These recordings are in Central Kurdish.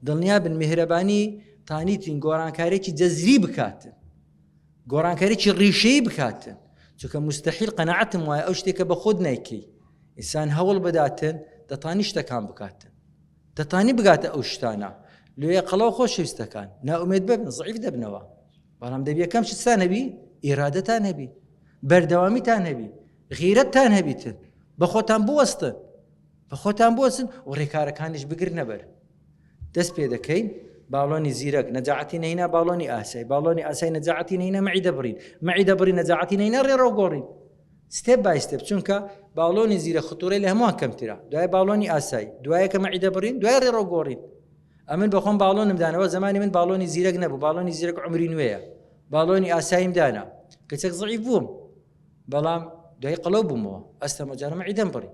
دڵنیابن میهرەبانی تانیتین گۆڕانکارێکی جەزری بکاتن گۆڕانکاریی ڕیشەیی بکاتن چونکە مستحیل قەناعەتم وایە ئەو شتێکە بە خۆت نایکەی ئینسان هەوڵ بداتن دەتانی شتەکان بکاتن دەتانی بگاتە ئەو شتانە لێ قەڵەو خۆشەویستەکان نائومێد ببن زعیف دەبنەوە بەڵام دەبی یەکەم شتتان هەبی ئیرادەتان هەبی بەردەوامیتان هەبی غیرەتتان هەبیتن بە خۆتان بوەستن بە خۆتان بوەستن و ڕێکارەکانیش بگرنەبەر دەست پێ دەکەین باڵۆنی زیرەک نەجاعەتی نەینا باڵۆنی ئاسای باڵۆنی ئاسای نەجاعەتی نەینا مەعیدە بڕین مەعیدە بڕین نەجاعەتی نەینا ڕێڕەو گۆڕین step by step چونکە باڵۆنی زیرە خطورەی لە هەمووان کەمترە دوای باڵۆنی ئاسای دوایە کە مەعیدە بڕین دوای ڕێڕەو گۆڕین ئەمن بەخۆم باڵۆنم دانەوە زمانی من باڵۆنی زیرەک نەبوو باڵۆنی زیرەک عمری نوێیە باڵۆنی ئاساییم دانا کەچێک زعیف بووم بەڵام دوای قەڵەو بوومەوە ئەستەمە جارە مەعیدەم بڕی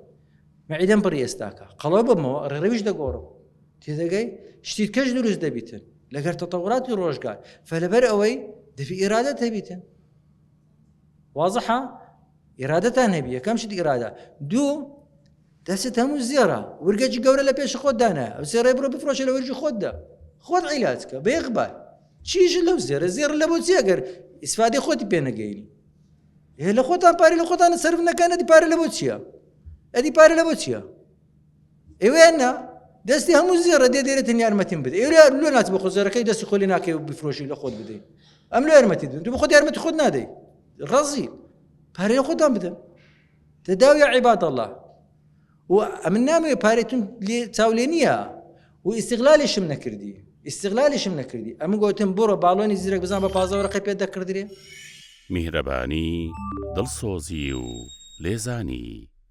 مەعیدەم بڕی ئێستاکە قەڵەو بمەوە ڕێڕەویش دەگۆڕم تێدەگەی شتی کەش دروست دەبیتن لەگەر تەتەوراتی ڕۆژگار فەلەبەر ئەوەی دەبی ئیرادەت هەبیتن وازحە ئیرادەتان هەبی یەکەم شت ئیرادە دوو دەستت هەموو زێڕە ورگەکی گەورە لە پێش خۆت دانا ئەو زێڕێ بڕۆ بفرۆشە لە وەرگی خۆتدا خۆت عیلاج کە بێغبار چیش لەو زێرە زێڕ لە بۆ چی ئەگەر ئیسفادەی خۆتی پێ نەگەینی هێ لە خۆتان پارە لە خۆتان سەرف نەکەن ئەدی پارە لە بۆ چییە ئەدی پارە لە بۆ چییە ئێوەیان نا دەستی هەموو زێڕە دێ دێرێتن یارمەتیم بدە ئێرە لۆ ناچ بۆ خۆ زێڕەکەی دەستی خۆلی ناکەی و بفرۆشی لە خۆت بدەی ئەم لۆ یارمەتی دن تو بە خۆت یارمەتی خۆت نادەی ڕەزی پارەی خۆتان بدەن تداو یا عباد الله و ئەمن نامەوێ پارەی تون لێ چاو لێ نییە و ئیستغلالیشم نەکردی ئیستغلالیشم نەکردی ئەمن گوتم بڕۆ باڵۆنی زیرەک بزان بە 15 وەرەقەی پێ دەکڕدرێ میهرەبانی، دڵسۆزی و لێزانی.